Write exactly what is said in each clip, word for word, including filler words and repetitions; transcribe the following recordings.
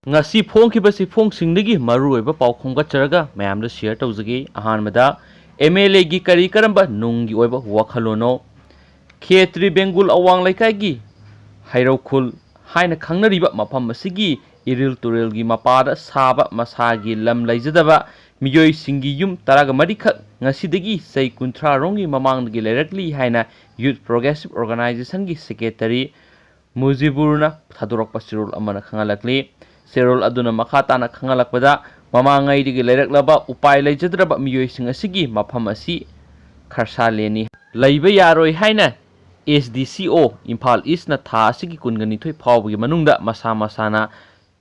ꯉꯁꯤ ꯐꯣꯡꯈꯤꯕ ꯆꯦꯐꯣꯡꯁꯤꯡꯗꯒꯤ ꯃꯔꯨꯑꯣꯏꯕ ꯄꯥꯎ ꯈꯣꯝꯒꯠꯆꯔꯒ ꯃꯌꯥꯝꯗ ꯁꯤꯌꯔ ꯇꯧꯖꯒꯦ꯫ ꯑꯍꯥꯟꯕꯗ, ꯑꯦꯝ ꯑꯦꯜ ꯑꯦꯒꯤ ꯀꯔꯤ ꯀꯔꯝꯕ ꯅꯨꯡꯒꯤ ꯑꯣꯏꯕ ꯋꯥꯈꯜꯂꯣꯟꯅꯣ? ꯈꯦꯇ꯭ꯔꯤ ꯕꯦꯡꯒꯨꯜ ꯑꯋꯥꯡ ꯂꯩꯀꯥꯏꯒꯤ ꯍꯩꯔꯧꯈꯨꯜ ꯍꯥꯏꯅ ꯈꯪꯅꯔꯤꯕ ꯃꯐꯝ ꯑꯁꯤꯒꯤ ꯏꯔꯤꯜ ꯇꯨꯔꯦꯜꯒꯤ ꯃꯄꯥꯗ ꯁꯥꯕ ꯃꯁꯥꯒꯤ ꯂꯝ ꯂꯩꯖꯗꯕ ꯃꯤꯑꯣꯏꯁꯤꯡꯒꯤ ꯌꯨꯝ ꯇꯔꯥꯒ ꯃꯔꯤꯈꯛ ꯉꯁꯤꯗꯒꯤ ꯆꯍꯤ ꯀꯨꯟꯊ꯭ꯔꯥ ꯔꯣꯝꯒꯤ ꯃꯃꯥꯡꯗꯒꯤ ꯂꯩꯔꯛꯂꯤ ꯍꯥꯏꯅ ꯌꯨꯠ ꯄ꯭ꯔꯣꯒ꯭ꯔꯦꯁꯤꯞ ꯑꯣꯔꯒꯅꯥꯏꯖꯦꯁꯟꯒꯤ ꯁꯦꯀ꯭ꯔꯦꯇꯔꯤ ꯃꯨꯖꯤꯕꯨꯔꯅ ꯊꯥꯗꯣꯔꯛꯄ ꯆꯦꯔꯣꯜ ꯑꯃꯅ ꯈꯪꯍꯜꯂꯛꯂꯤ꯫ ꯆꯦꯔꯣꯜ ꯑꯗꯨꯅ ꯃꯈꯥ ꯇꯥꯅ ꯈꯪꯍꯜꯂꯛꯄꯗ, ꯃꯃꯥꯡꯉꯩꯗꯒꯤ ꯂꯩꯔꯛꯂꯕ ꯎꯄꯥꯏ ꯂꯩꯖꯗ꯭ꯔꯕ ꯃꯤꯑꯣꯏꯁꯤꯡ ꯑꯁꯤꯒꯤ ꯃꯐꯝ ꯑꯁꯤ ꯈꯔꯁꯥꯂꯦꯟꯅꯤ ꯂꯩꯕ ꯌꯥꯔꯣꯏ ꯍꯥꯏꯅ ꯑꯦꯁ ꯗꯤ ꯁꯤ ꯑꯣ ꯏꯝꯐꯥꯜ ꯏꯁꯅ ꯊꯥ ꯑꯁꯤꯒꯤ ꯀꯨꯟꯒ ꯅꯤꯊꯣꯏ ꯐꯥꯎꯕꯒꯤ ꯃꯅꯨꯡꯗ ꯃꯁꯥ ꯃꯁꯥꯅ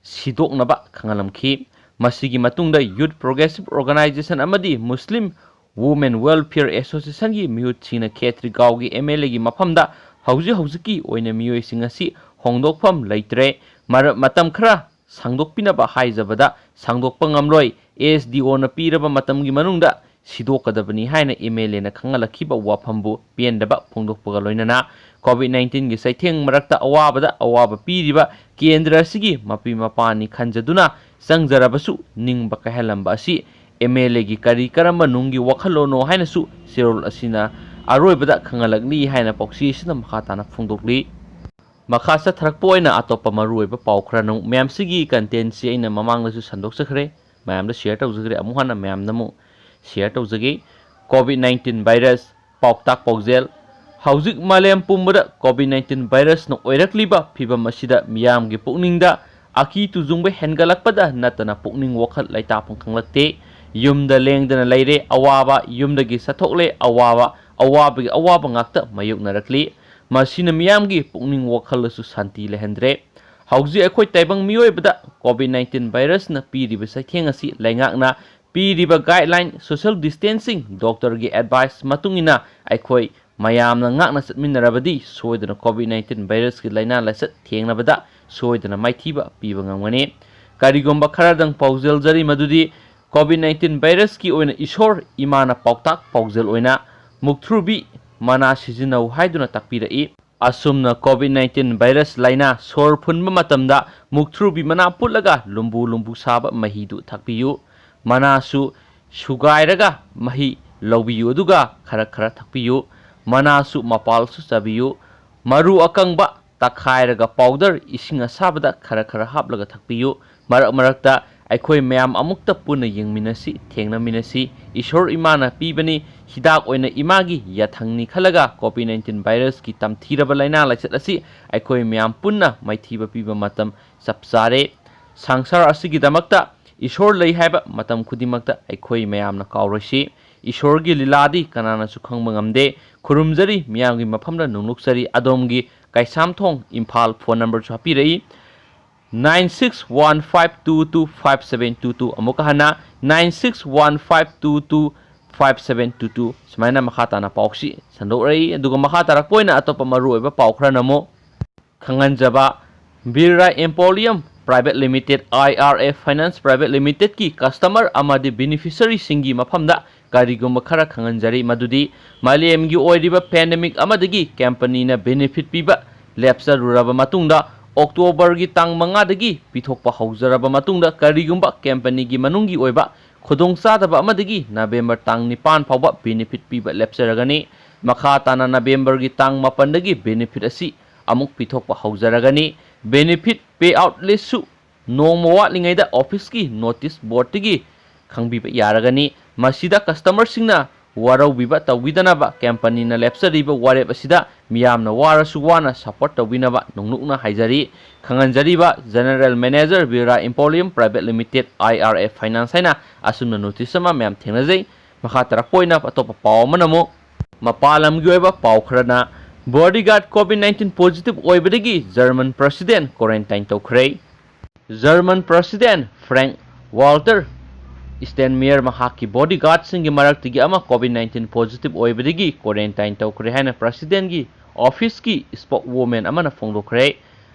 ꯁꯤꯗꯣꯛꯅꯕ ꯈꯪꯍꯜꯂꯝꯈꯤ꯫ ꯃꯁꯤꯒꯤ ꯃꯇꯨꯡꯗ ꯌꯨꯠ ꯄ꯭ꯔꯣꯒ꯭ꯔꯦꯁꯤꯞ ꯑꯣꯔꯒꯅꯥꯏꯖꯦꯁꯟ ꯑꯃꯗꯤ ꯃꯨꯁꯂꯤꯝ ꯋꯨꯃꯦꯟ ꯋꯦꯜꯐꯤꯌꯔ ꯑꯦꯁꯣꯁꯤꯌꯦꯁꯟꯒꯤ ꯃꯤꯍꯨꯠꯁꯤꯡꯅ ꯈꯦꯇ꯭ꯔꯤꯒꯥꯎꯒꯤ ꯑꯦꯝ ꯑꯦꯜ ꯑꯦꯒꯤ ꯃꯐꯝꯗ ꯍꯧꯖꯤꯛ ꯍꯧꯖꯤꯛꯀꯤ ꯑꯣꯏꯅ ꯃꯤꯑꯣꯏꯁꯤꯡ ꯑꯁꯤ ꯍꯣꯡꯗꯣꯛꯐꯝ ꯂꯩꯇ꯭ꯔꯦ, ꯃꯔ-, ꯃꯇꯝ ꯈꯔ ꯁꯥꯡꯗꯣꯛꯄꯤꯅꯕ ꯍꯥꯏꯖꯕꯗ ꯁꯥꯡꯗꯣꯛꯄ ꯉꯝꯂꯣꯏ, ꯑꯦꯁ ꯗꯤ ꯑꯣꯅ ꯄꯤꯔꯕ ꯃꯇꯝꯒꯤ ꯃꯅꯨꯡꯗ ꯁꯤꯗꯣꯛꯀꯗꯕꯅꯤ ꯍꯥꯏꯅ ꯑꯦꯝ ꯑꯦꯜ ꯑꯦꯅ ꯈꯪꯍꯜꯂꯛꯈꯤꯕ ꯋꯥꯐꯝꯕꯨ ꯄꯦꯟꯗꯕ ꯐꯣꯡꯗꯣꯛꯄꯒ ꯂꯣꯏꯅꯅ ꯀꯣꯚꯤꯗ ꯅꯥꯏꯟꯇꯤꯟꯒꯤ ꯆꯩꯊꯦꯡ ꯃꯔꯛꯇ ꯑꯋꯥꯕꯗ ꯑꯋꯥꯕ ꯄꯤꯔꯤꯕ ꯀꯦꯟꯗ꯭ꯔ ꯑꯁꯤꯒꯤ ꯃꯄꯤ ꯃꯄꯥꯅꯤ ꯈꯟꯖꯗꯨꯅ ꯆꯪꯖꯔꯕꯁꯨ ꯅꯤꯡꯕ ꯀꯥꯏꯍꯜꯂꯝꯕ ꯑꯁꯤ ꯑꯦꯝ ꯑꯦꯜ ꯑꯦꯒꯤ ꯀꯔꯤ ꯀꯔꯝꯕ ꯅꯨꯡꯒꯤ ꯋꯥꯈꯜꯂꯣꯟꯅꯣ ꯍꯥꯏꯅꯁꯨ ꯆꯦꯔꯣꯜ ꯑꯁꯤꯅ ꯑꯔꯣꯏꯕꯗ ꯈꯪꯍꯜꯂꯛꯂꯤ ꯍꯥꯏꯅ ꯄꯥꯎꯆꯦ ꯑꯁꯤꯅ ꯃꯈꯥ ꯇꯥꯅ ꯐꯣꯡꯗꯣꯛꯂꯤ꯫ ꯃꯈꯥ ꯆꯠꯊꯔꯛꯄ ꯑꯣꯏꯅ ꯑꯇꯣꯞꯄ ꯃꯔꯨꯑꯣꯏꯕ ꯄꯥꯎ ꯈꯔꯅ ꯑꯃꯨꯛ ꯃꯌꯥꯝꯁꯤꯒꯤ ꯀꯟꯇꯦꯟꯁꯤ ꯑꯩꯅ ꯃꯃꯥꯡꯗꯁꯨ ꯁꯟꯗꯣꯛꯆꯈ꯭ꯔꯦ, ꯃꯌꯥꯝꯗ ꯁꯤꯌꯔ ꯇꯧꯖꯈ꯭ꯔꯦ, ꯑꯃꯨꯛ ꯍꯟꯅ ꯃꯌꯥꯝꯗ ꯑꯃꯨꯛ ꯁꯤꯌꯔ ꯇꯧꯖꯒꯦ꯫ ꯀꯣꯚꯤꯗ ꯅꯥꯏꯟꯇꯤꯟ ꯚꯥꯏꯔꯁ ꯄꯥꯎꯇꯥꯛ ꯄꯥꯎꯖꯦꯜ꯫ ꯍꯧꯖꯤꯛ ꯃꯥꯂꯦꯝ ꯄꯨꯝꯕꯗ ꯀꯣꯚꯤꯗ ꯅꯥꯏꯟꯇꯤꯟ ꯚꯥꯏꯔꯁꯅ ꯑꯣꯏꯔꯛꯂꯤꯕ ꯐꯤꯚꯝ ꯑꯁꯤꯗ ꯃꯤꯌꯥꯝꯒꯤ ꯄꯨꯛꯅꯤꯡꯗ ꯑꯀꯤ ꯇꯨꯖꯨꯡꯕ ꯍꯦꯟꯒꯠꯂꯛꯄꯗ ꯅꯠꯇꯅ ꯄꯨꯛꯅꯤꯡ ꯋꯥꯈꯜ ꯂꯩꯇꯥꯐꯝ ꯈꯪꯂꯛꯇꯦ꯫ ꯌꯨꯝꯗ ꯂꯦꯡꯗꯅ ꯂꯩꯔꯦ, ꯑꯋꯥꯕ ꯌꯨꯝꯗꯒꯤ ꯆꯠꯊꯣꯛꯂꯦ, ꯑꯋꯥꯕ, ꯑꯋꯥꯕꯒꯤ ꯑꯋꯥꯕ ꯉꯥꯛꯇ ꯃꯥꯌꯣꯛꯅꯔꯛꯂꯤ꯫ ꯃꯁꯤꯅ ꯃꯤꯌꯥꯝꯒꯤ ꯄꯨꯛꯅꯤꯡ ꯋꯥꯈꯜꯗꯁꯨ ꯁꯥꯟꯇꯤ ꯂꯩꯍꯟꯗ꯭ꯔꯦ꯫ ꯍꯧꯖꯤꯛ ꯑꯩꯈꯣꯏ ꯇꯥꯏꯕꯪ ꯃꯤꯑꯣꯏꯕꯗ ꯀꯣꯚꯤꯗ ꯅꯥꯏꯟꯇꯤꯟ ꯚꯥꯏꯔꯁꯅ ꯄꯤꯔꯤꯕ ꯆꯩꯊꯦꯡ ꯑꯁꯤ ꯂꯩꯉꯥꯛꯅ ꯄꯤꯔꯤꯕ ꯒꯥꯏꯗꯂꯥꯏꯟ, ꯁꯣꯁꯤꯌꯦꯜ ꯗꯤꯁꯇꯦꯟꯁꯤꯡ, ꯗꯣꯛꯇꯔꯒꯤ ꯑꯦꯗꯚꯥꯏꯁ ꯃꯇꯨꯡ ꯏꯟꯅ ꯑꯩꯈꯣꯏ ꯃꯌꯥꯝꯅ ꯉꯥꯛꯅ ꯆꯠꯃꯤꯟꯅꯔꯕꯗꯤ ꯁꯣꯏꯗꯅ ꯀꯣꯚꯤꯗ ꯅꯥꯏꯟꯇꯤꯟ ꯚꯥꯏꯔꯁꯀꯤ ꯂꯥꯏꯅꯥ ꯂꯥꯏꯆꯠ ꯊꯦꯡꯅꯕꯗ ꯁꯣꯏꯗꯅ ꯃꯥꯏꯊꯤꯕ ꯄꯤꯕ ꯉꯝꯒꯅꯤ꯫ ꯀꯔꯤꯒꯨꯝꯕ ꯈꯔꯗꯪ ꯄꯥꯎꯖꯦꯜꯖꯔꯤ ꯃꯗꯨꯗꯤ ꯀꯣꯚꯤꯗ ꯅꯥꯏꯟꯇꯤꯟ ꯚꯥꯏꯔꯁꯀꯤ ꯑꯣꯏꯅ ꯏꯁꯣꯔ ꯏꯃꯥꯅ ꯄꯥꯎꯇꯥꯛ ꯄꯥꯎꯖꯦꯜ ꯑꯣꯏꯅ ꯃꯨꯛꯊ꯭ꯔꯨꯕꯤ ꯃꯅꯥ ꯁꯤꯖꯤꯟꯅꯧ ꯍꯥꯏꯗꯨꯅ ꯇꯥꯛꯄꯤꯔꯛꯏ꯫ ꯑꯁꯨꯝꯅ COVID nineteen virus ꯂꯥꯏꯅꯥ ꯁꯣꯔ ꯐꯨꯟꯕ ꯃꯇꯝꯗ ꯃꯨꯛꯊ꯭ꯔꯨꯕꯤ ꯃꯅꯥ ꯐꯨꯠꯂꯒ ꯂꯨꯝꯕꯨ ꯂꯨꯝꯕꯨ ꯁꯥꯕ ꯃꯍꯤꯗꯨ ꯊꯛꯄꯤꯌꯨ꯫ ꯃꯅꯥꯁꯨ ꯁꯨꯒꯥꯏꯔꯒ ꯃꯍꯤ ꯂꯧꯕꯤꯌꯨ, ꯑꯗꯨꯒ ꯈꯔ ꯈꯔ ꯊꯛꯄꯤꯌꯨ꯫ ꯃꯅꯥꯁꯨ ꯃꯄꯥꯜꯁꯨ ꯆꯥꯕꯤꯌꯨ꯫ ꯃꯔꯨ ꯑꯀꯪꯕ ꯇꯛꯈꯥꯏꯔꯒ powder ꯏꯁꯤꯡ ꯑꯁꯥꯕꯗ ꯈꯔ ꯈꯔ ꯍꯥꯞꯂꯒ ꯊꯛꯄꯤꯌꯨ꯫ ꯃꯔꯛ ꯃꯔꯛꯇ ꯑꯩꯈꯣꯏ ꯃꯌꯥꯝ ꯑꯃꯨꯛꯇ ꯄꯨꯟꯅ ꯌꯦꯡꯃꯤꯟꯅꯁꯤ, ꯊꯦꯡꯅꯃꯤꯟꯅꯁꯤ꯫ ꯏꯁꯣꯔ ꯏꯃꯥꯅ ꯄꯤꯕꯅꯤ, ꯍꯤꯗꯥꯛ ꯑꯣꯏꯅ ꯏꯃꯥꯒꯤ ꯌꯥꯊꯪꯅꯤ ꯈꯜꯂꯒ COVID nineteen virusꯀꯤ ꯇꯝꯊꯤꯔꯕ ꯂꯥꯏꯅꯥ ꯂꯥꯏꯆꯠ ꯑꯁꯤ ꯑꯩꯈꯣꯏ ꯃꯌꯥꯝ ꯄꯨꯟꯅ ꯃꯥꯏꯊꯤꯕ ꯄꯤꯕ ꯃꯇꯝ ꯆꯞ ꯆꯥꯔꯦ꯫ ꯁꯪꯁꯥꯔ ꯑꯁꯤꯒꯤꯗꯃꯛꯇ ꯏꯁꯣꯔ ꯂꯩ ꯍꯥꯏꯕ ꯃꯇꯝ ꯈꯨꯗꯤꯡꯃꯛꯇ ꯑꯩꯈꯣꯏ ꯃꯌꯥꯝꯅ ꯀꯥꯎꯔꯣꯏꯁꯤ꯫ ꯏꯁꯣꯔꯒꯤ ꯂꯤꯂꯥꯗꯤ ꯀꯅꯥꯅꯁꯨ ꯈꯪꯕ ꯉꯝꯗꯦ꯫ ꯈꯨꯔꯨꯝꯖꯔꯤ, ꯃꯤꯌꯥꯝꯒꯤ ꯃꯐꯝꯗ ꯅꯣꯡꯂꯨꯛꯆꯔꯤ꯫ ꯑꯗꯣꯝꯒꯤ Keishamthong, Imphal phone numberꯁꯨ ꯍꯥꯞꯄꯤꯔꯛꯏ, nine six one five two two five seven two two꯫ ꯑꯃꯨꯛꯀ ꯍꯟꯅ, nine six one five two two five seven two two꯫ ꯁꯨꯃꯥꯏꯅ ꯃꯈꯥ ꯇꯥꯅ ꯄꯥꯎꯁꯤ ꯁꯟꯗꯣꯛꯂꯛꯏ꯫ ꯑꯗꯨꯒ ꯃꯈꯥ ꯇꯥꯔꯛꯄ ꯑꯣꯏꯅ ꯑꯇꯣꯞꯄ ꯃꯔꯨꯑꯣꯏꯕ ꯄꯥꯎ ꯈꯔꯅ ꯑꯃꯨꯛ ꯈꯪꯍꯟꯖꯕ, Birla Emporium Private Limited, IRF Finance Private Limitedꯀꯤ customer ꯑꯃꯗꯤ beneficiaryꯁꯤꯡꯒꯤ ꯃꯐꯝꯗ ꯀꯔꯤꯒꯨꯝꯕ ꯈꯔ ꯈꯪꯍꯟꯖꯔꯤ, ꯃꯗꯨꯗꯤ ꯃꯥꯂꯦꯝꯒꯤ ꯑꯣꯏꯔꯤꯕ pandemic ꯑꯃꯗꯒꯤ companyꯅ benefit ꯄꯤꯕ ꯂꯦꯞꯆꯔꯨꯔꯕ ꯃꯇꯨꯡꯗ, Octoberꯒꯤ ꯇꯥꯡ ꯃꯉꯥꯗꯒꯤ ꯄꯤꯊꯣꯛꯄ ꯍꯧꯖꯔꯕ ꯃꯇꯨꯡꯗ, ꯀꯔꯤꯒꯨꯝꯕ companyꯒꯤ ꯃꯅꯨꯡꯒꯤ ꯑꯣꯏꯕ ꯈꯨꯗꯣꯡꯆꯥꯗꯕ ꯑꯃꯗꯒꯤ November ꯇꯥꯡ ꯅꯤꯄꯥꯟ ꯐꯥꯎꯕ benefit ꯄꯤꯕ ꯂꯦꯞꯆꯔꯒꯅꯤ꯫ ꯃꯈꯥ ꯇꯥꯅ Novemberꯒꯤ ꯇꯥꯡ ꯃꯥꯄꯟꯗꯒꯤ benefit ꯑꯁꯤ ꯑꯃꯨꯛ ꯄꯤꯊꯣꯛꯄ ꯍꯧꯖꯔꯒꯅꯤ꯫ Benefit payout listꯁꯨ ꯅꯣꯡꯃ ꯋꯥꯠꯂꯤꯉꯩꯗ officeꯀꯤ notice boardꯇꯒꯤ ꯈꯪꯕꯤꯕ ꯌꯥꯔꯒꯅꯤ꯫ ꯃꯁꯤꯗ customerꯁꯤꯡꯅ ꯋꯥꯔꯧꯕꯤꯕ ꯇꯧꯕꯤꯗꯅꯕ companyꯅ ꯂꯦꯞꯆꯔꯤꯕ ꯋꯥꯔꯦꯞ ꯑꯁꯤꯗ ꯃꯤꯌꯥꯝꯅ ꯋꯥꯔꯁꯨ ꯋꯥꯅ support ꯇꯧꯕꯤꯅꯕ ꯅꯣꯡꯂꯨꯛꯅ ꯍꯥꯏꯖꯔꯤ꯫ ꯈꯪꯍꯟꯖꯔꯤꯕ General Manager Birla Emporium Private Limited, IRF Finance ꯍꯥꯏꯅ ꯑꯁꯨꯝꯅ notice ꯑꯃ ꯃꯌꯥꯝ ꯊꯦꯡꯅꯖꯩ꯫ ꯃꯈꯥ ꯇꯥꯔꯛꯄ ꯑꯣꯏꯅ ꯑꯇꯣꯞꯄ ꯄꯥꯎ ꯑꯃꯅ ꯑꯃꯨꯛ ꯃꯄꯥꯟ ꯂꯝꯒꯤ ꯑꯣꯏꯕ ꯄꯥꯎ ꯈꯔꯅ, bodyguard COVID nineteen positive ꯑꯣꯏꯕꯗꯒꯤ German president quarantine ꯇꯧꯈ꯭ꯔꯦ꯫ German president Frank Walter Steinmeier ꯃꯍꯥꯛꯀꯤ bodyguardꯁꯤꯡꯒꯤ ꯃꯔꯛꯇꯒꯤ ꯑꯃ COVID nineteen positive ꯑꯣꯏꯕꯗꯒꯤ quarantine ꯇꯧꯈ꯭ꯔꯦ ꯍꯥꯏꯅ presidentꯀꯤ officeꯀꯤ spokeswoman ꯑꯃꯅ ꯐꯣꯡꯗꯣꯛꯈ꯭ꯔꯦ꯫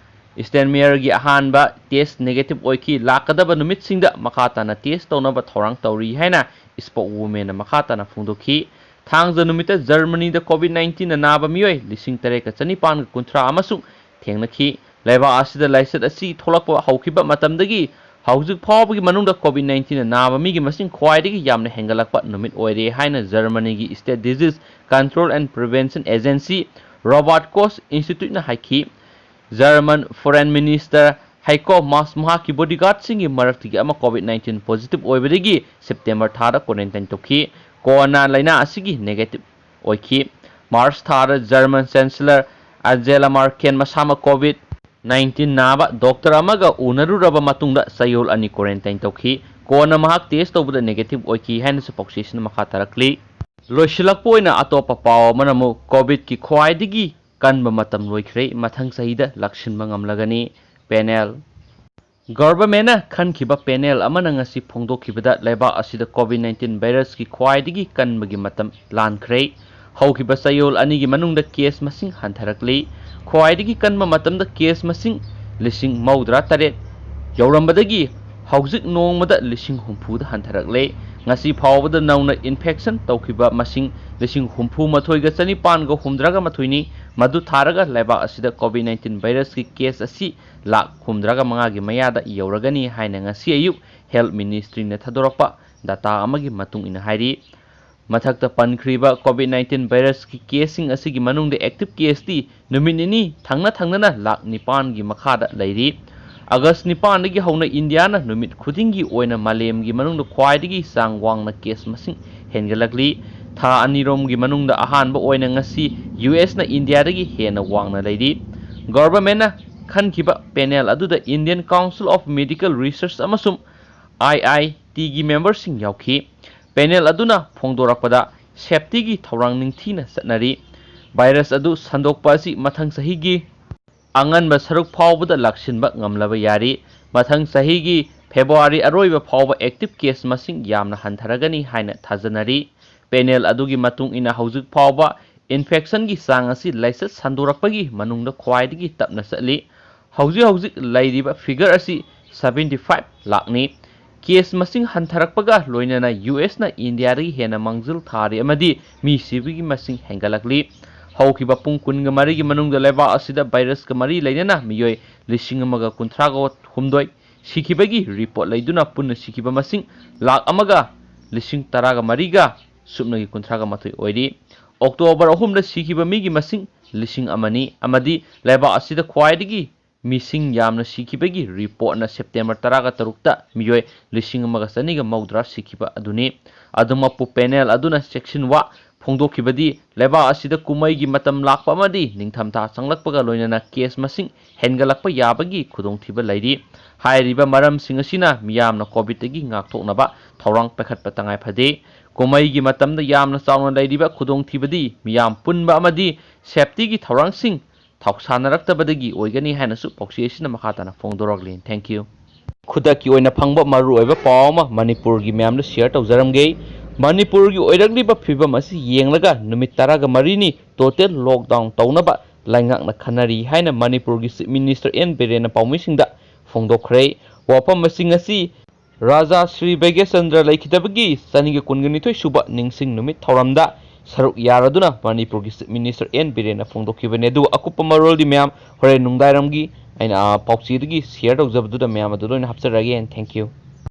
Steinmeierꯒꯤ ꯑꯍꯥꯟꯕ test negative ꯑꯣꯏꯈꯤ꯫ ꯂꯥꯛꯀꯗꯕ ꯅꯨꯃꯤꯠꯁꯤꯡꯗ ꯃꯈꯥ ꯇꯥꯅ test ꯇꯧꯅꯕ ꯊꯧꯔꯥꯡ ꯇꯧꯔꯤ ꯍꯥꯏꯅ spokeswomanꯅ ꯃꯈꯥ ꯇꯥꯅ ꯐꯣꯡꯗꯣꯛꯈꯤ꯫ ꯊꯥꯡꯖ ꯅꯨꯃꯤꯠꯇ ꯖꯔꯃꯅꯤꯗ COVID nineteen ꯅ ꯅꯥꯕ ꯃꯤꯑꯣꯏ ꯂꯤꯁꯤꯡ ꯇꯔꯦꯠꯀ ꯆꯅꯤꯄꯥꯟꯒ ꯀꯨꯟꯊ꯭ꯔꯥ ꯑꯃꯁꯨꯡ ꯊꯦꯡꯅꯈꯤ꯫ ꯂꯩꯕꯥꯛ ꯑꯁꯤꯗ ꯂꯥꯏꯆꯠ ꯑꯁꯤ ꯊꯣꯛꯂꯛꯄ ꯍꯧꯈꯤꯕ ꯃꯇꯝꯗꯒꯤ ꯍꯧꯖꯤꯛ ꯐꯥꯎꯕꯒꯤ ꯃꯅꯨꯡꯗ COVID nineteen ꯅ ꯅꯥꯕ ꯃꯤꯒꯤ ꯃꯁꯤꯡ ꯈ꯭ꯋꯥꯏꯗꯒꯤ ꯌꯥꯝꯅ ꯍꯦꯟꯒꯠꯂꯛꯄ ꯅꯨꯃꯤꯠ ꯑꯣꯏꯔꯦ ꯍꯥꯏꯅ ꯖꯔꯃꯅꯤꯒꯤ State Disease Control and Prevention Agency Robert Koch Institute ꯅ ꯍꯥꯏꯈꯤ꯫ German Foreign Minister Heiko Maas ꯃꯍꯥꯛꯀꯤ bodyguard ꯁꯤꯡꯒꯤ ꯃꯔꯛꯇꯒꯤ ꯑꯃ COVID nineteen positive ꯑꯣꯏꯕꯗꯒꯤ ꯁꯦꯞꯇꯦꯝꯕꯔ ꯊꯥꯗ quarantine ꯇꯧꯈꯤ꯫ ꯀꯣꯟꯅ ꯂꯥꯏꯅꯥ ꯑꯁꯤꯒꯤ negative ꯑꯣꯏꯈꯤ꯫ ꯃꯥꯔꯆ ꯊꯥꯗ ꯖꯔꯃꯟ Chancellor Angela Merkel ꯃꯁꯥꯃꯛ COVID nineteen ꯅꯥꯕ doctor ꯑꯃꯒ ꯎꯅꯔꯨꯔꯕ ꯃꯇꯨꯡꯗ ꯆꯌꯣꯜ ꯑꯅꯤ quarantine ꯇꯧꯈꯤ꯫ ꯀꯣꯟꯅ ꯃꯍꯥꯛ test ꯇꯧꯕꯗ negative ꯑꯣꯏꯈꯤ ꯍꯥꯏꯅꯁꯨ ꯄꯥꯎꯆꯦꯁꯤꯅ ꯃꯈꯥ ꯇꯥꯔꯛꯂꯤ꯫ ꯂꯣꯏꯁꯤꯜꯂꯛꯄ ꯑꯣꯏꯅ ꯑꯇꯣꯞꯄ ꯄꯥꯎ ꯑꯃꯅ ꯑꯃꯨꯛ COVID ꯀꯤ ꯈ꯭ꯋꯥꯏꯗꯒꯤ ꯀꯟꯕ ꯃꯇꯝ ꯂꯣꯏꯈ꯭ꯔꯦ꯫ ꯃꯊꯪ ꯆꯍꯤꯗ ꯂꯥꯛꯁꯤꯟꯕ ꯉꯝꯂꯒꯅꯤ꯫ Panel꯫ Government ꯅ ꯈꯟꯈꯤꯕ panel ꯑꯃꯅ ꯉꯁꯤ ꯐꯣꯡꯗꯣꯛꯈꯤꯕꯗ ꯂꯩꯕꯥꯛ ꯑꯁꯤꯗ COVID nineteen virus ꯀꯤ ꯈ꯭ꯋꯥꯏꯗꯒꯤ ꯀꯟꯕꯒꯤ ꯃꯇꯝ ꯂꯥꯟꯈ꯭ꯔꯦ꯫ ꯍꯧꯈꯤꯕ ꯆꯌꯣꯜ ꯑꯅꯤꯒꯤ ꯃꯅꯨꯡꯗ case ꯃꯁꯤꯡ ꯍꯟꯊꯔꯛꯂꯤ꯫ ꯈ꯭ꯋꯥꯏꯗꯒꯤ ꯀꯟꯕ ꯃꯇꯝꯗ case ꯃꯁꯤꯡ ꯂꯤꯁꯤꯡ ꯃꯧꯗ꯭ꯔꯥ ꯇꯔꯦꯠ ꯌꯧꯔꯝꯕꯗꯒꯤ ꯍꯧꯖꯤꯛ ꯅꯣꯡꯃꯗ ꯂꯤꯁꯤꯡ ꯍꯨꯝꯐꯨꯗ ꯍꯟꯊꯔꯛꯂꯦ꯫ ꯉꯁꯤ ꯐꯥꯎꯕꯗ ꯅꯧꯅ infection ꯇꯧꯈꯤꯕ ꯃꯁꯤꯡ ꯂꯤꯁꯤꯡ ꯍꯨꯝꯐꯨ ꯃꯥꯊꯣꯏꯒ ꯆꯅꯤꯄꯥꯟꯒ ꯍꯨꯝꯗ꯭ꯔꯥꯒ ꯃꯥꯊꯣꯏꯅꯤ꯫ ꯃꯗꯨ ꯊꯥꯔꯒ ꯂꯩꯕꯥꯛ ꯑꯁꯤꯗ COVID nineteen virus ꯀꯤ case ꯑꯁꯤ ꯂꯥꯈ ꯍꯨꯝꯗ꯭ꯔꯥꯒ ꯃꯉꯥꯒꯤ ꯃꯌꯥꯗ ꯌꯧꯔꯒꯅꯤ ꯍꯥꯏꯅ ꯉꯁꯤ ꯑꯌꯨꯛ Health Ministry ꯅ ꯊꯥꯗꯣꯔꯛꯄ data ꯑꯃꯒꯤ ꯃꯇꯨꯡ ꯏꯟꯅ ꯍꯥꯏꯔꯤ꯫ ꯃꯊꯛꯇ ꯄꯟꯈ꯭ꯔꯤꯕ COVID nineteen virus ꯀꯤ case ꯁꯤꯡ ꯑꯁꯤꯒꯤ ꯃꯅꯨꯡꯗ active case ꯇꯤ ꯅꯨꯃꯤꯠ ꯅꯤꯅꯤ ꯊꯪꯅ ꯊꯪꯅꯅ ꯂꯥꯈ ꯅꯤꯄꯥꯟꯒꯤ ꯃꯈꯥꯗ ꯂꯩꯔꯤ꯫ ꯑꯥꯒꯁ ꯅꯤꯄꯥꯟꯗꯒꯤ ꯍꯧꯅ ꯏꯟꯗꯤꯌꯥꯅ ꯅꯨꯃꯤꯠ ꯈꯨꯗꯤꯡꯒꯤ ꯑꯣꯏꯅ ꯃꯥꯂꯦꯝꯒꯤ ꯃꯅꯨꯡꯗ ꯈ꯭ꯋꯥꯏꯗꯒꯤ ꯆꯥꯡ ꯋꯥꯡꯅ case ꯃꯁꯤꯡ ꯍꯦꯟꯒꯠꯂꯛꯂꯤ꯫ ꯊꯥ ꯑꯅꯤꯔꯣꯝꯒꯤ ꯃꯅꯨꯡꯗ ꯑꯍꯥꯟꯕ ꯑꯣꯏꯅ ꯉꯁꯤ ꯌꯨ ꯑꯦꯁꯅ ꯏꯟꯗꯤꯌꯥꯗꯒꯤ ꯍꯦꯟꯅ ꯋꯥꯡꯅ ꯂꯩꯔꯤ꯫ Government ꯅ ꯈꯟꯈꯤꯕ panel ꯑꯗꯨꯗ Indian Council of Medical Research ꯑꯃꯁꯨꯡ I I T ꯒꯤ member ꯁꯤꯡ ꯌꯥꯎꯈꯤ꯫ Panel ꯑꯗꯨꯅ ꯐꯣꯡꯗꯣꯔꯛꯄꯗ safety ꯒꯤ ꯊꯧꯔꯥꯡ ꯅꯤꯡꯊꯤꯅ ꯆꯠꯅꯔꯤ꯫ Virus ꯑꯗꯨ ꯁꯟꯗꯣꯛꯄ ꯑꯁꯤ ꯃꯊꯪ ꯆꯍꯤꯒꯤ ꯑꯉꯟꯕ ꯁꯔꯨꯛ ꯐꯥꯎꯕꯗ ꯂꯥꯛꯁꯤꯟꯕ ꯉꯝꯂꯕ ꯌꯥꯔꯤ꯫ ꯃꯊꯪ ꯆꯍꯤꯒꯤ February ꯑꯔꯣꯏꯕ ꯐꯥꯎꯕ active case ꯃꯁꯤꯡ ꯌꯥꯝꯅ ꯍꯟꯊꯔꯒꯅꯤ ꯍꯥꯏꯅ ꯊꯥꯖꯅꯔꯤ꯫ Panel ꯑꯗꯨꯒꯤ ꯃꯇꯨꯡ ꯏꯟꯅ ꯍꯧꯖꯤꯛ ꯐꯥꯎꯕ infection ꯒꯤ ꯆꯥꯡ ꯑꯁꯤ ꯂꯥꯏꯆꯠ ꯁꯟꯗꯣꯔꯛꯄꯒꯤ ꯃꯅꯨꯡꯗ ꯈ꯭ꯋꯥꯏꯗꯒꯤ ꯇꯞꯅ ꯆꯠꯂꯤ꯫ ꯍꯧꯖꯤꯛ ꯍꯧꯖꯤꯛ ꯂꯩꯔꯤꯕ figure ꯑꯁꯤ seventy five ꯂꯥꯈꯅꯤ꯫ ꯀꯦꯁ ꯃꯁꯤꯡ ꯍꯟꯊꯔꯛꯄꯒ ꯂꯣꯏꯅꯅ ꯌꯨ ꯑꯦꯁꯅ ꯏꯟꯗꯤꯌꯥꯗꯒꯤ ꯍꯦꯟꯅ ꯃꯥꯡꯖꯤꯜ ꯊꯥꯔꯤ ꯑꯃꯗꯤ ꯃꯤ ꯁꯤꯕꯒꯤ ꯃꯁꯤꯡ ꯍꯦꯟꯒꯠꯂꯛꯂꯤ꯫ ꯍꯧꯈꯤꯕ ꯄꯨꯡ ꯀꯨꯟꯒ ꯃꯔꯤꯒꯤ ꯃꯅꯨꯡꯗ ꯂꯩꯕꯥꯛ ꯑꯁꯤꯗ ꯚꯥꯏꯔꯁꯀ ꯃꯔꯤ ꯂꯩꯅꯅ ꯃꯤꯑꯣꯏ ꯂꯤꯁꯤꯡ ꯑꯃꯒ ꯀꯨꯟꯊ꯭ꯔꯥꯒ ꯍꯨꯝꯗꯣꯏ ꯁꯤꯈꯤꯕꯒꯤ ꯔꯤꯄꯣꯔꯠ ꯂꯩꯗꯨꯅ ꯄꯨꯟꯅ ꯁꯤꯈꯤꯕ ꯃꯁꯤꯡ ꯂꯥꯈ ꯑꯃꯒ ꯂꯤꯁꯤꯡ ꯇꯔꯥꯒ ꯃꯔꯤꯒ ꯁꯨꯞꯅꯒꯤ ꯀꯨꯟꯊ꯭ꯔꯥꯒ ꯃꯥꯊꯣꯏ ꯑꯣꯏꯔꯤ꯫ ꯑꯣꯛꯇꯣꯕꯔ ꯑꯍꯨꯝꯗ ꯁꯤꯈꯤꯕ ꯃꯤꯒꯤ ꯃꯁꯤꯡ ꯂꯤꯁꯤꯡ ꯑꯃꯅꯤ ꯑꯃꯗꯤ ꯂꯩꯕꯥꯛ ꯑꯁꯤꯗ ꯈ꯭ꯋꯥꯏꯗꯒꯤ ꯃꯤꯁꯤꯡ ꯌꯥꯝꯅ ꯁꯤꯈꯤꯕꯒꯤ ꯔꯤꯄꯣꯔꯠꯅ ꯁꯦꯞꯇꯦꯝꯕꯔ ꯇꯔꯥꯒ ꯇꯔꯨꯛꯇ ꯃꯤꯑꯣꯏ ꯂꯤꯁꯤꯡ ꯑꯃꯒ ꯆꯅꯤꯒ ꯃꯧꯗ꯭ꯔꯥ ꯁꯤꯈꯤꯕ ꯑꯗꯨꯅꯤ꯫ ꯑꯗꯨꯃꯛꯄꯨ ꯄꯦꯅꯦꯜ ꯑꯗꯨꯅ ꯆꯦꯛꯁꯤꯟꯋꯥ ꯐꯣꯡꯗꯣꯛꯈꯤꯕꯗꯤ ꯂꯩꯕꯥꯛ ꯑꯁꯤꯗ ꯀꯨꯝꯃꯩꯒꯤ ꯃꯇꯝ ꯂꯥꯛꯄ ꯑꯃꯗꯤ ꯅꯤꯡꯊꯝꯊꯥ ꯆꯪꯂꯛꯄꯒ ꯂꯣꯏꯅꯅ ꯀꯦꯁ ꯃꯁꯤꯡ ꯍꯦꯟꯒꯠꯂꯛꯄ ꯌꯥꯕꯒꯤ ꯈꯨꯗꯣꯡꯊꯤꯕ ꯂꯩꯔꯤ꯫ ꯍꯥꯏꯔꯤꯕ ꯃꯔꯝꯁꯤꯡ ꯑꯁꯤꯅ ꯃꯤꯌꯥꯝꯅ ꯀꯣꯚꯤꯗꯇꯒꯤ ꯉꯥꯛꯊꯣꯛꯅꯕ ꯊꯧꯔꯥꯡ ꯄꯥꯏꯈꯠꯄ ꯇꯉꯥꯏ ꯐꯗꯦ꯫ ꯀꯨꯝꯃꯩꯒꯤ ꯃꯇꯝꯗ ꯌꯥꯝꯅ ꯆꯥꯎꯅ ꯂꯩꯔꯤꯕ ꯈꯨꯗꯣꯡꯊꯤꯕꯗꯤ ꯃꯤꯌꯥꯝ ꯄꯨꯟꯕ ꯑꯃꯗꯤ ꯁꯦꯞꯇꯤꯒꯤ ꯊꯧꯔꯥꯡꯁꯤꯡ ꯊꯧꯁꯥꯟꯅꯔꯛꯇꯕꯗꯒꯤ ꯑꯣꯏꯒꯅꯤ ꯍꯥꯏꯅꯁꯨ ꯄꯥꯎꯆꯦ ꯑꯁꯤꯅ ꯃꯈꯥ ꯇꯥꯅ ꯐꯣꯡꯗꯣꯔꯛꯂꯤ꯫ Thank you꯫ ꯈꯨꯗꯛꯀꯤ ꯑꯣꯏꯅ ꯐꯪꯕ ꯃꯔꯨꯑꯣꯏꯕ ꯄꯥꯎ ꯑꯃ ꯃꯅꯤꯄꯨꯔꯒꯤ ꯃꯌꯥꯝꯗ ꯁꯤꯌꯔ ꯇꯧꯖꯔꯝꯒꯦ꯫ ꯃꯅꯤꯄꯨꯔꯒꯤ ꯑꯣꯏꯔꯛꯂꯤꯕ ꯐꯤꯕꯝ ꯑꯁꯤ ꯌꯦꯡꯂꯒ ꯅꯨꯃꯤꯠ ꯇꯔꯥꯒ ꯃꯔꯤꯅꯤ ꯇꯣꯇꯦꯜ ꯂꯣꯛꯗꯥꯎꯟ ꯇꯧꯅꯕ ꯂꯩꯉꯥꯛꯅ ꯈꯟꯅꯔꯤ ꯍꯥꯏꯅ ꯃꯅꯤꯄꯨꯔꯒꯤ ꯆꯤꯐ ꯃꯤꯅꯤꯁꯇꯔ ꯑꯦꯟ ꯕꯤꯔꯦꯟꯅ ꯄꯥꯎꯃꯤꯁꯤꯡꯗ ꯐꯣꯡꯗꯣꯛꯈ꯭ꯔꯦ꯫ ꯋꯥꯐꯝ ꯑꯁꯤꯡ ꯑꯁꯤ ꯔꯥꯖꯥ ꯁ꯭ꯔꯤ ꯚꯦꯒꯦꯁꯆꯟꯗ꯭ꯔ ꯂꯩꯈꯤꯗꯕꯒꯤ ꯆꯅꯤꯒ ꯀꯨꯟꯒ ꯅꯤꯊꯣꯏ ꯁꯨꯕ ꯅꯤꯡꯁꯤꯡ ꯅꯨꯃꯤꯠ ꯊꯧꯔꯝꯗ ꯁꯔꯨꯛ ꯌꯥꯔꯗꯨꯅ ꯃꯅꯤꯄꯨꯔꯒꯤ ꯆꯤꯐ ꯃꯤꯅꯤꯁꯇꯔ ꯑꯦꯟ ꯕꯤꯔꯦꯟꯅ ꯐꯣꯡꯗꯣꯛꯈꯤꯕꯅꯤ꯫ ꯑꯗꯨꯒ ꯑꯀꯨꯞꯄ ꯃꯔꯣꯜꯗꯤ ꯃꯌꯥꯝ ꯍꯣꯔꯦꯟ ꯅꯨꯡꯗꯥꯡꯋꯥꯏꯔꯝꯒꯤ ꯑꯩꯅ, ꯑ, ꯄꯥꯎꯆꯦꯗꯒꯤ ꯁꯤꯌꯔ ꯇꯧꯖꯕꯗꯨꯗ ꯃꯌꯥꯝ ꯑꯗꯨ ꯂꯣꯏꯅ ꯍꯥꯞꯆꯔꯛꯑꯒꯦ꯫ And thank you꯫